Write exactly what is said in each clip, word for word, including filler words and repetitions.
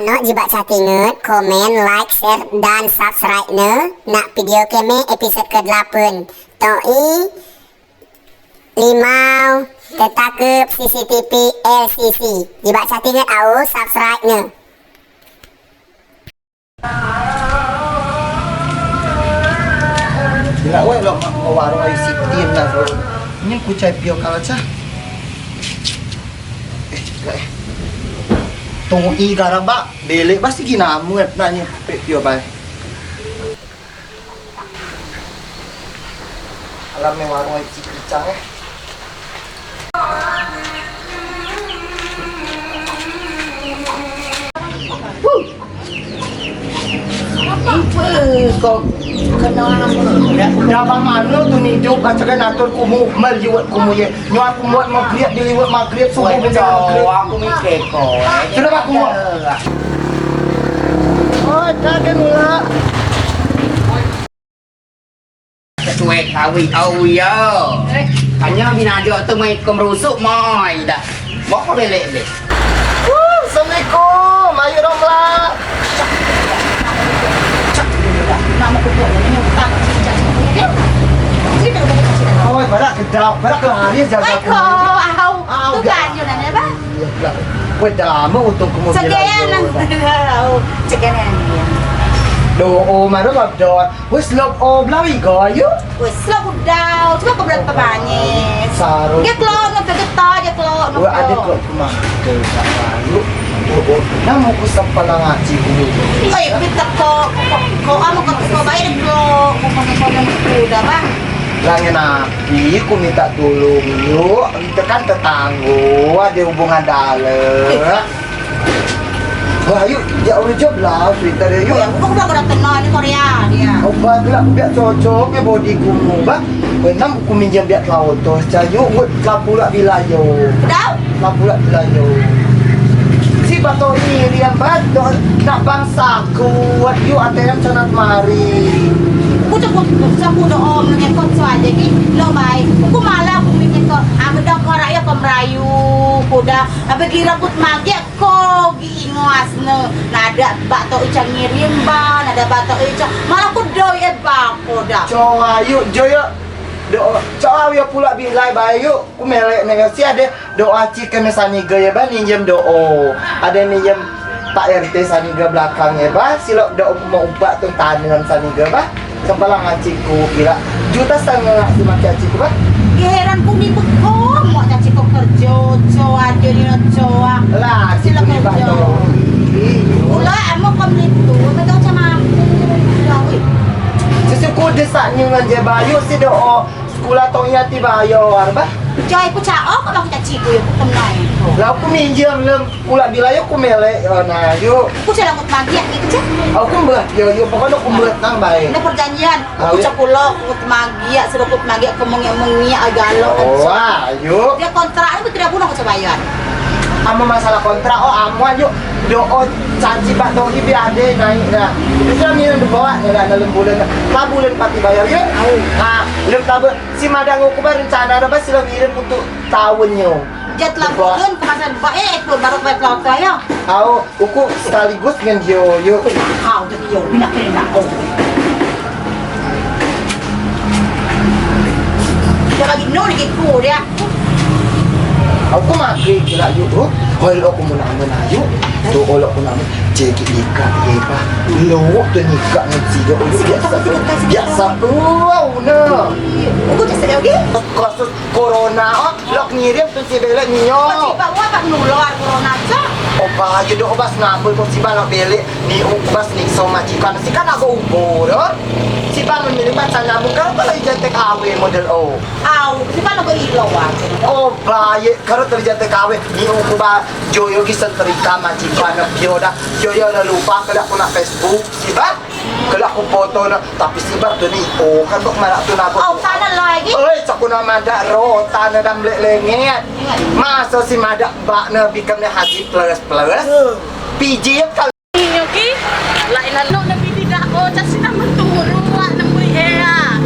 Nok jibeak coa tinget, komen, like, share, dan subscribe ne neak video keme episode kedelapan. Toi limau tetakep C C T V L C C. Jibeak coa tinget au subscribe ne. Gila weh lok mak warung ai sitin lah bro. Ini ku cai pio kala cah. Eh, gila eh. Tunggu i garabak belek pasti gina muat nak ni pio bai. Alam ne warung ai si pisang eh. Ipe ko kena apa? Dah bang mano tu ni jok baca kan atur kumu meliwat kumu ye. Nyo aku muat maghrib di liwat maghrib subuh. Weh, benda maghrib. Aku mikir ko. Sudah aku muat. Oh, tak ada nolak. Ketuai kawin, oh iya. Hanya bina aja tu main kemerusuk mai dah. Mau kau belek deh. Wuh, assalamualaikum. Ayo dong lah. Nak mau kutuk ni utang. Oh, barak kedap, barak kelari jaga aku. Au, au. Tu kan yo nanya bah. Weh, dah lama untung kemudian. Sekian nang. Au, sekian nang. Do o maro babdot. Wes lok o belawi go ayo. Wes lok udau. Cuma ko berat pemanyes. Saru. Dia kelok nang tegeta dia kelok nang. Weh ada kelok kemah. Ke tak ayo. Oh, oh. Namo ku sepalang aci dulu. Oi, kita ko ko amu ko ko baik kelok. Ko ko ko udah bah. Lah ngen api ku minta tulung yuk. Tekan tetanggo, ade hubungan dale. Wah, yuk, ya udah job lah, sweater ya, yuk. Yang buka udah kena ni Korea dia. Obat lah, biar cocok ya body kumu, bah. Benam ku minjem biar telaotos, ca yuk, buat telapu lah bilayo. Udah? Telapu lah bilayo. Si bato ini, dia bato, nak bangsa kuat, yuk, A T M canat mari. Ku cakut, ku cakut do'o, menekot so aja, ki, lo baik. Ku malah, ku minjem ko, aku dah ko rakyat, ko merayu, ku dah. Abe kira kut magek ko gi ingo asne. Nadeak bak tok ica ngirim ba, nadeak bak tok ica. Malah ku doi e bak ko da. Coa yuk, jo yuk. Do'o, coa yuk pulak bilai bae yuk. Ku melek ne si ade do'o aci keme saniga ye ba ninjem do'o. Ade ninjem Pak R T saniga belakang ye ba. Silok do'o mau upak tu tanem saniga ba. Sepalang aci ku kira juta setengah si maki aci ku bah. Geran ku ni bekom mok caci ko kerjo, coa aja ni coa. Lah, si lo kerjo. Ulo amo kom ni tu, betul sama aku. Ulo, ui. Sesuku desak ni ngan je bayu si do'o sekula tong yati bayar bah. Jai ku cao ko bang caci ku ya ku tenang. Lah aku minjem lem. Ulak bilai yo ku melek, nah, yo. Ku cak lakut magiak ni, ku cak. Au ku mbet, yo, yo, pokokno ku mbet nang bae. Ada perjanjian, ku cak pulo, ku magiak, suruh ku magiak, ku mengiak, mengiak, agalo. Oh, wah, yo. Dia kontrak ni tidak guna ku cak bayar. Amen masalah kontrak, oh, aman, yo. Do'o caci bak tohi bi ade naik, nah. Itu lah minum dibawa, ya, dalam bulan. Lah bulan pati bayar, yo. Au. Nah, lem tabe, si madang ku ba rencana, ada ba sila ngirim untuk taun nyo. Jat lah bulan kemasan ba, eh, baru ba telawa ya. Au, uku sekaligus ngen dio, yuk. Au, jat dio, pindah, pindah, oh. Dia bagi no lagi ku dia. Au, ku maki kira yuk, oh. Hoi, lo ku menang, menang, yuk. Tu, oh, lo ku menang. Cek nikah, ye, bah. Lo tu nikah ngen si dio, oh, biasa. Biasa, oh, nah. Uku cak sedih, oke? Kasus corona, oh. Lok ngirim tu si belek nio. Kok si ba, wah, bak nular corona, cak? Oba, ayo do, oba senambul, kok si ba lok belek ni, oba senikso majikan. Si kan aku ubur, oh. Si ba memilih pacar nyambung, kalau kalau ijan T K W model, oh. Au, si ba lok ilo, wah. Oba, ye, kalau terjadi T K W, ni, oba, joyo ki setrika majikan, yo dah, joyo dah lupa, kalau aku nak Facebook, si ba. Kelak ku foto ne, tapi si ba tu ni, oh, kan bak marak tu nago. Oh, sana lagi. Oi, cak ku nak madeak ro, tane dam lek lenget. Maso si madeak bak ne bikam ne haji plus plus. Pijit kal. Inyo ki, lai lalu ne bidi dak, oh, cak si nama tu ruak ne bui ea.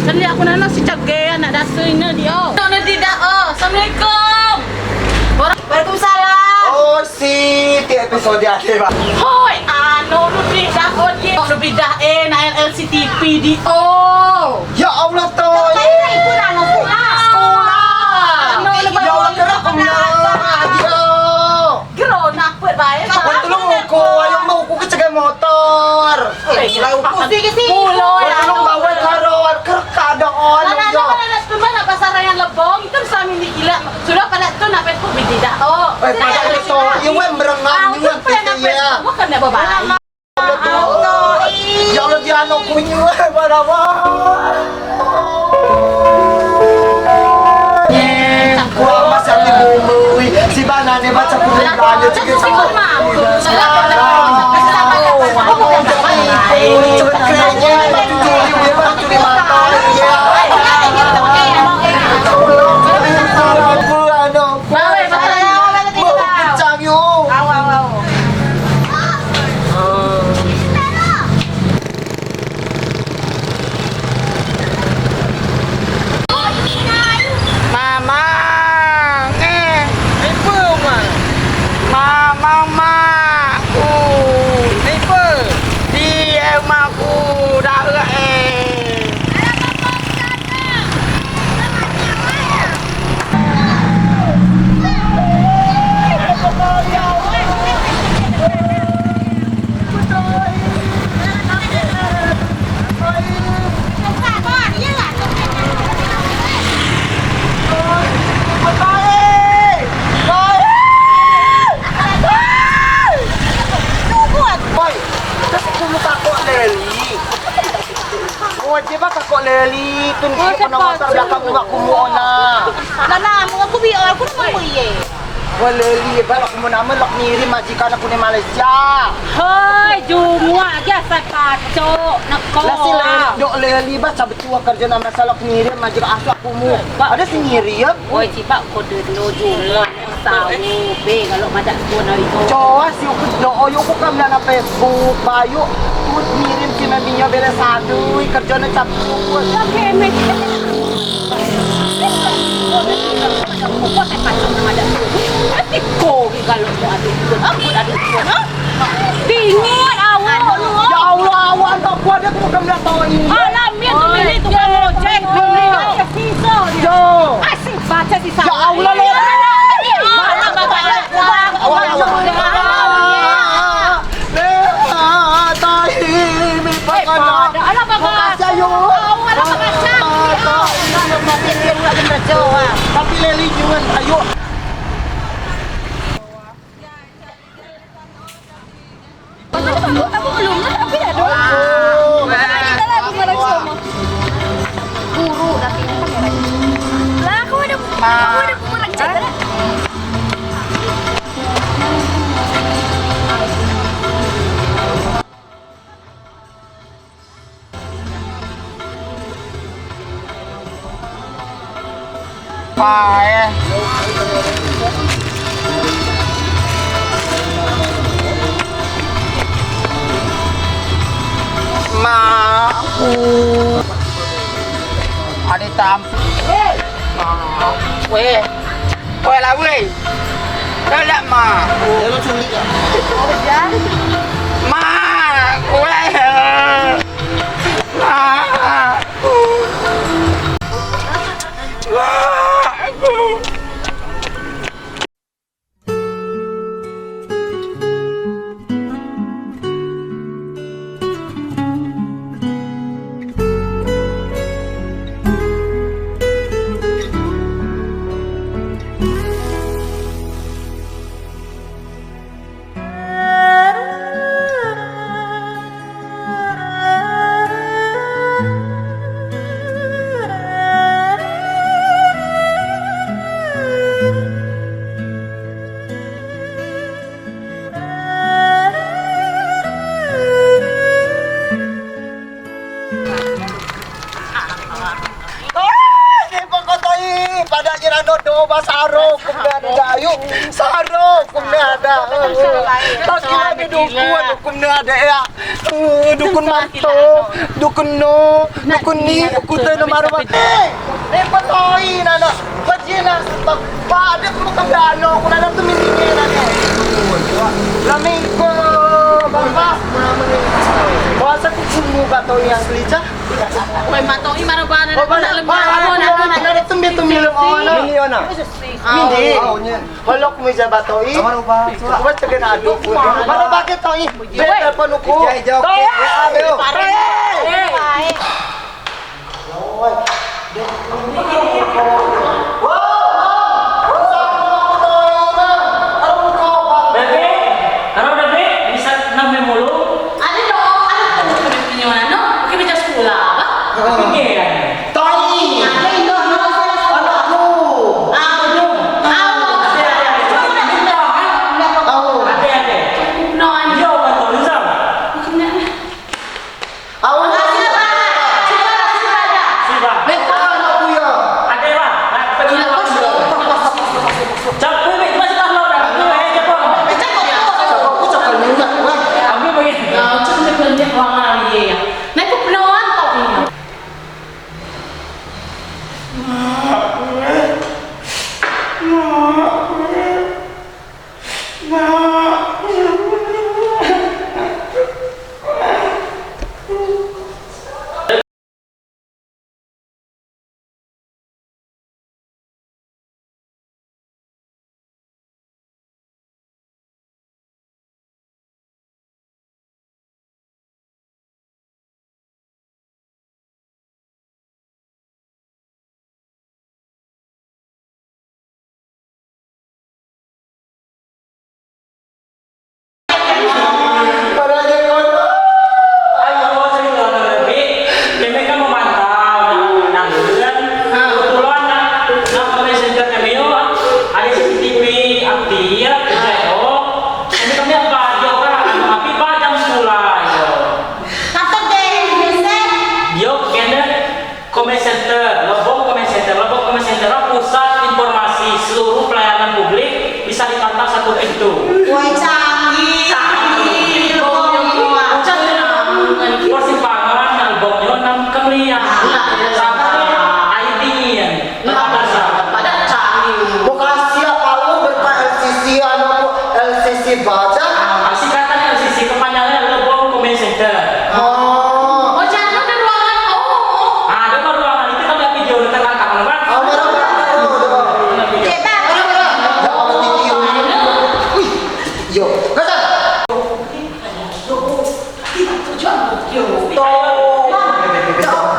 Kan dia aku nano si cak gea nak dasui ne dio. Nak ne tidak, oh. Assalamualaikum. Waalaikumsalam. Oh, si, ti Episode ade, Bang. Hoi, anu, lu bidah, oh, ye. Lu bidah, eh, na L C T V di, oh. Ya Allah, Toi. Sekolah. Sekolah. Anu, lu ya Allah, baru kenapa? Gero, nak pet bae. Wah, tolong uku, ayo mau uku ke cegai motor. Eh, gila, uku sih, sih. Pulo, ya. Tolong bawa karot, kerkada, oh, ya. Mana ada, mana ada, mana ada pasaran yang lebong, itu selama ini gila. Sudah pada tu nak pet pun biji dah. Oh, eh, pada itu, iya, weh, merengah, aku nyuan, pernah kita, ya. Bukan dah bawa. Ya Allah, dia anak punya, weh, pada, wah. Gua masih di bumi, si bana ne baca buku belanja, cekik sama. Mamang, eh. Nipe, Mang? Mamang, Mak. Uh. Nipe? Di, eh, rumah ku, dah, eh. Oi, kasih dulu takut Leli. Oh, dia bak takut Leli, tun dia kena motor belakang rumah ku mona. Nana, mau aku bi, aku nak mau ye. Wah, Leli, bak aku mau nama lok ngirim majikan aku ni Malaysia. Hoi, jumua aja asal kacau, neko. Lah si Leli, dok Leli, bak sabetua kerja nama salok ngirim majikan asuh aku mu. Ada si ngirim. Woi, cibak kode no jumua. Sawo be kalau madak tuan hari tu. Coa si uku do'o yo uku kam dana Facebook bayu. Tut ngirim si maminya bela sadu kerjanya cap tuan. Oke, mek. Ko te pacang madak tuan. Ati ko ki kalau ko adu tuan. Aku adu tuan. Bingung awak. Ya Allah, awak tak kuat dia tu kam dah tahu ni. Alam dia tu beli tukang ojek. Yo. Asik. Baca si ya Allah, lo. Tapi Leli jual, ayo. Aku belum, aku dah dong. Kita lagu merek sama. Guru, tapi ini kan merek. Lah, aku ada, aku ada merek cedera. Pae. Ma. Ade tam. Weh. Weh, lah, weh. Dah, dah, ma. Ma, weh. Ma. Ma. Oi, ni pokok toi, padeak je rano do ba saro, hukum ne ade, ayo. Saro, hukum ne ade. Pas kira ni dukun, hukum ne ade, ya. Eh, dukun mato, dukun no, dukun ni, dukun te no maru. Eh, ni pokok toi, nano. Bajina, ba, ade ku makan dano, ku nano tu mini ni, nano. Lah, Tau yang kelicah. Woi, Mak Tong, i maro bana. Oh, bana. Bana, bana, bana, bana, tumbi, tumbi, lem, oh, nah. Mindi, oh, nah. Mindi. Oh, nyen. Holok meja Mak Tong. Sama rupa. Coba. Coba tekan aduk. Maro pakai Tong. Be telepon uku. Ijai, ijai, oke. Tong. Ya, ayo. Pare. Pare. Bebe, karo bebe, bisa nambah mulu. Ade do, ade do, pinyo ano, oke, baca sekolah, apa? Oke. Tony. Ade do, no, anakku. Au, au. Ade, ade, ade. Coba minta, ha? Au. Ade, ade. No, ade. Yo, Tony, sama. Bukan. Au. Siba, siba, siba. Siba. Beta anakku ya. Ade lah. Nah, pergi lah. Cak, weh, weh, masih tahu dah. Weh, eh, cepat. Cak, aku cakap minyak, weh. Aku pergi. Ya, cak, cak, cak, wah, iya. Nah, aku penawan tau ini. Ayo, cerita lebih. Keme kan memantau, nah, nah, nah, kebetulan, nah, nah, keme center keme yo, ade C C T V aktif, ya, oh. Keme, keme apa, dia orang, anu, api, ba jam sekolah, yo. Patut deh, bisa. Yo, kene. Command Center, Lebong Command Center, Lebong Command Center, pusat informasi seluruh pelayanan publik, bisa dipantau satu pintu. Woi, canggih. Canggih. Lebong, Lebong. Persimpangan, Lebong, yo, nam kemlian. Nah, iya. Sampai air dingin. Nah, pada canggih. Makasih ya, Pak, lu berkat L C C, anu, L C C baca. Ah, singkatan L C C, kepanjangan Lebong Command Center. Oh. Oh, jangan ada ruangan. Oh, oh, oh. Ah, ada ruangan itu kan ada video, kita angkat, mana, Bang? Oh, mana, Bang? Ada video. Oke, Bang. Mana, mana? Jangan ada video. Wih, yo, kata. Tuh.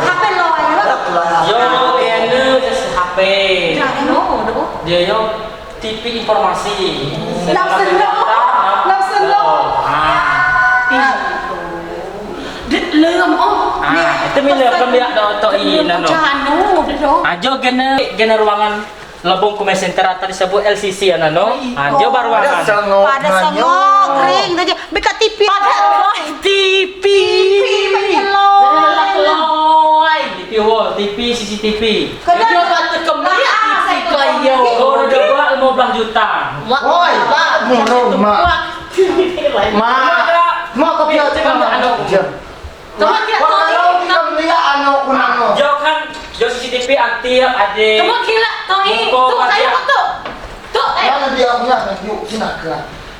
H P lo, ayo. Yo, kene tes H P. Dah, no, no. Dia yo. T V informasi. Nam seno. Nam seno. Ah. Dek lem, oh. Ah, itu mila kemliak do, Tok I, nano. Cano, dek do. Ajo gene, gene ruangan Lebong Command Center atau disebut L C C ya, nano. Ajo baru ruangan. Pada sengok. Pada sengok, kering saja. Beka T V. Pada T V. T V, menyeloi. T V wall, T V, C C T V. Kena. Dia patut kemliak T V kau. Oh, udah buat lima belas juta. Woi, Mak, murung, Mak. Mak, Mak, kau biar cakap anak. Teman dia, Tony. Kau kemliak anak kunang lo. Jauh kan, jauh C C T V aktif, ade. Teman gila, Tony. Tuh, saya tuh. Tuh, eh. Mana dia punya? Yuk, sini ke.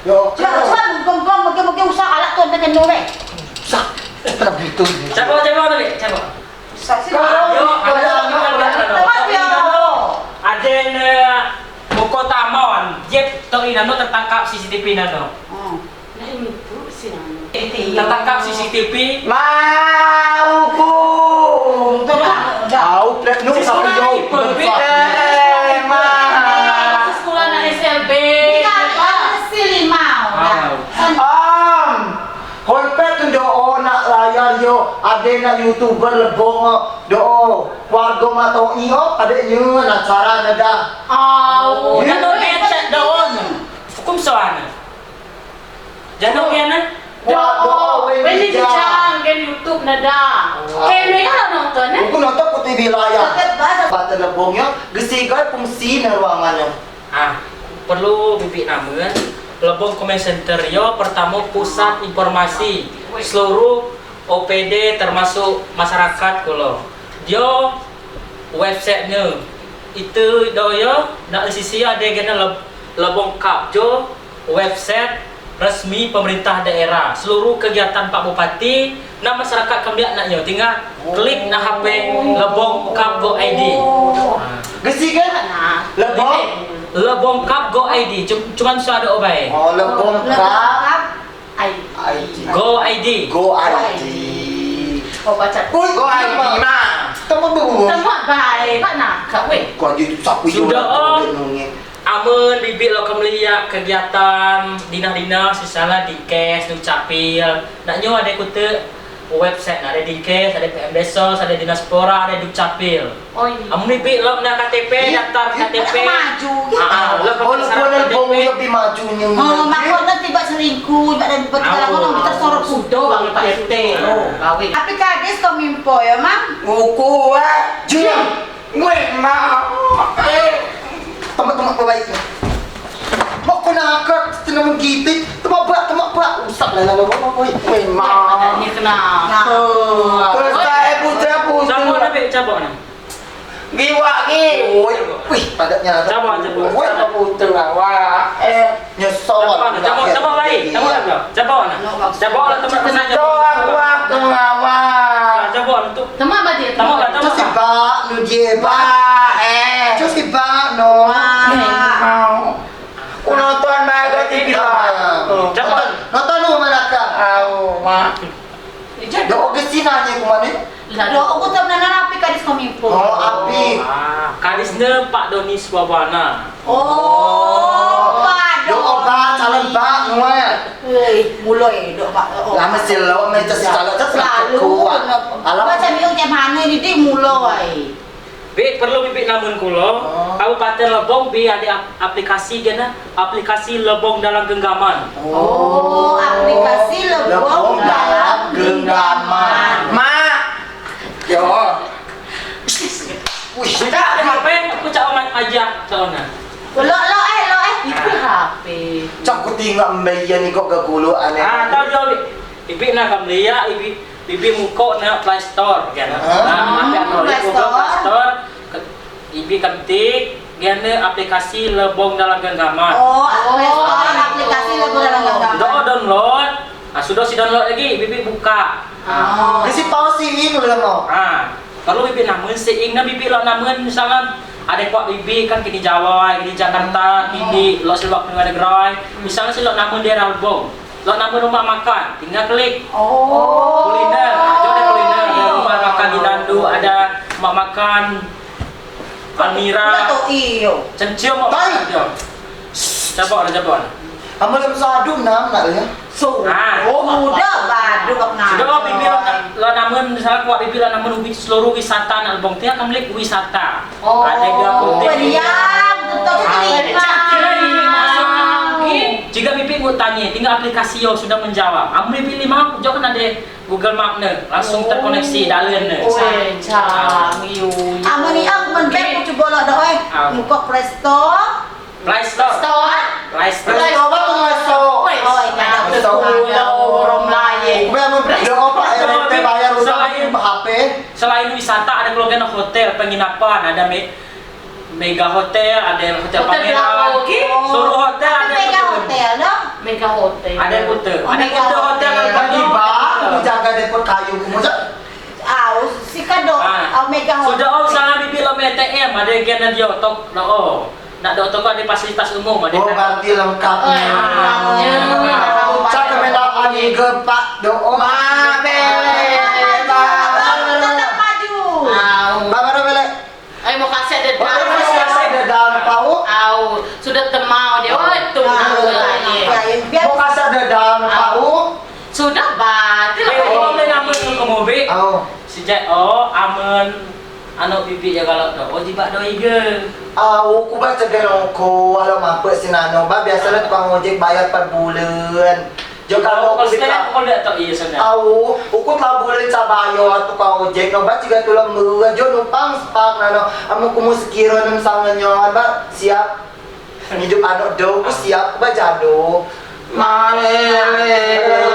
Yo. Coba, coba, gom, gom, mungkin, mungkin usah alat tuh, sampai kena, weh. Usah. Terus gitu. Coba, coba, Tony, coba. Yo, ada, ada, ada, ada. Ade ne muko tamon, jep to inano tertangkap C C T V nano. Tertangkap C C T V. Mau ku. Au, plek nu. Sekolah ni pun, Pi. Eh, ma. Sekolah na S L B. Bukan, bukan, Silimau. Om. Hoi pet tu do'o nak layar yo, ade nak YouTuber Lebong o, do'o, keluargo Mak To'i o, ade nyen acara ne da. Au, jano ngecek do'o ne. Hukum soal ne. Jano ngene. Do'o, weni jang gen YouTube ne da. Kene ya lo nonton ne. Aku nonton ku T V layar. Bata Lebong yo, gesigai fungsi ne ruangan ne. Ah, perlu bibik namen, Lebong Command Center yo pertamo pusat informasi seluruh O P D termasuk masyarakat kulo. Dio website ne, itu do yo, nak sisi ade gena Leb-, Lebong Cup jo website resmi pemerintah daerah. Seluruh kegiatan Pak Bupati Nah, masyarakat kemliak nak nyo, tinggal klik nah H P Lebong Cup Go I D. Gesi kan? Lebong. Lebong Cup Go I D. Cum- cuman suado obai. Oh, Lebong Cup. Ai. Go I D. Go I D. Oh, baca. Ui, go I D, Ma. Temu bu. Temu bae, Pak, nak, Kak, weh. Kau jadi sapu. Sudo, oh. Amen bibik lok kemliak kegiatan dina-dina, sisala Dinkes, Dukcapil. Nak nyo ade kute website, nak ade Dinkes, ade P M Desos, ade Dinaspora, ade Dukcapil. Oh, iya. Amen bibik lok nak K T P, daftar K T P. Maju, gitu. Ah, ah, lok. Oh, lok K T P. Lebong lebih maju nyo. Oh, makanya tiba selingkuh, tiba dan betul. Aduh. Orang kita sorot sudo, Bang, Pak R T. Oh. Gawe. Tapi kadis Kominfo ya, Mang? Uku, eh. Jun. Weh, Ma. Eh. Teman-teman baik. Mau kena akak, tenang gitu. Teman bak, teman bak. Usap lah, lah, lah, lah, weh, Ma. Ada ni kena. Nah. Terus saya putra, putra. Cabok, nak, Bek, cabok, nak. Giwak, Gi. Oi, wih, padatnya. Cabok, cabok. Weh, apa putra, wah. Eh, nyesal. Cabok, nak, cabok, cabok, lai. Cabok, nak, cabok. Cabok, nak. Cabok, nak, teman. Cabok, nak, teman. Nah, cabok, nak, tu. Teman, Bak, dia. Teman, Bak, teman. Terus si Bak, nu dia, Bak. Bak, eh. Terus si Bak, no. Bak. Mau. Ku nonton bae ke T V lah. Nonton. Nonton lu mana, Kak? Au, Mak. Do'o ke si nanye ku mane? Lah, do'o ku tem nana api kadis Kominfo. Oh, api. Ah, kadis ne Pak Doni Swawana. Oh, Pak Doni. Do'o ba, calon ba, nue. Hei, muloi, do'o ba, oh. Lama si lo, mencet si calon, cet, selalu kuat. Alam. Macam yang tiap hari ni, di muloi. Bi, perlu bibik namen kulo. Oh. Kabupaten Lebong bi ade ap- aplikasi gena, aplikasi Lebong dalam Genggaman. Oh, aplikasi Lebong dalam Genggaman. Mak. Yo. Wih, cak, H P, aku cak amat aja, cak ona. Lo, lo, eh, lo, eh, itu H P. Cak ku tinggal mbeyan ni kok gak gulu aneh. Ah, tau jo, bi. Ibi nak kam liak, ibi. Bibi mukok ne Play Store, gen. Hah? Nah, api Android, Google Play Store. Ke- Ibi ketik, gen ne aplikasi Lebong Dalam Genggaman. Oh, Play Store, aplikasi Lebong Dalam Genggaman. Do'o download, ah, sudo si download lagi, bibi buka. Ah. Di si pau si ing lemo. Ah, perlu bibi namen si ing, nah bibi lok namen misalkan ade kuak bibi kan kini Jawa, kini Jakarta, kini lok si luak negara gerai. Misalkan si lok namen daerah Lebong. Lok namen rumah makan, tinggal klik. Oh. Kuliner, nah, jo ade kuliner, ade rumah makan di Dandu, ade rumah makan Almira. Udah tuh, iyo. Cencium, mak makan, jo. Cabok, ada cabok. Amal lem sadu nam nak ya. So. Ah. Oh, mudah badu kak nam. Sudo, bibi lok na-, lok namen, misalnya kuak bibi lok namen wi-, seluruh wisata nak Lebong, tinggal klik wisata. Oh, ade ga putih. Beriang, tetap terima. Jika bibi ngut tanye, tinggal aplikasi yo sudah menjawab. Amen bibi lima, jo kan ade Google Map ne, langsung terkoneksi dalen ne. Oh, canggih. Amen ni aku men bek ku coba lah dah, eh. Buka Play Store. Play Store. Store. Play Store. Play Store apa tuh, Play Store? Oh, iya. Play Store. Orang lain. Gue mau beli apa? Bayar utang H P. Selain wisata, ade keluarga hotel, penginapan, ade me-, Mega Hotel, ade Hotel Pangeran. Seluruh hotel ade. Mega Hotel, no? Mega Hotel. Ade Kuta. Oh, ade Mega Kuta Hotel. Hotel. Bagi ba, aku jaga depot kayu, aku mau. Au, si kado, au, Mega Hotel. Sudo, au, misalnya bibi lok ATM, ade gen dio tok, no, oh. Nak do'o toko ade fasilitas umum, ade. Oh, berarti lengkap. Oh, lengkap. Cak kemenal ani gepak do'o. Ma, bele, ba. Tetap maju. Au. Ba, ba, bele. Ayo, mau kasih dendam. Oh, mau kasih dendam, pau. Au, sudah temau dia. Oh, itu. Mau kasih dendam, pau. Sudah, ba. Ayo, mau beli nama ke mobil. Au. Sejak, oh, amen. Anok bibi yo galak do'o jibeak do igai. Au, ku ba cegah noko, walau mapek si nano, ba biaso ne tukang ojek bayar per bulen. Jo kalau ku bika. Au, uku telau bulen ca bayar tukang ojek, no ba cigai tulung mbe, jo numpang sepak nano, amen ku mu sekiro nem sangenyo, ba siap. Ngidup anok do, ku siap, ku ba jado. Malele.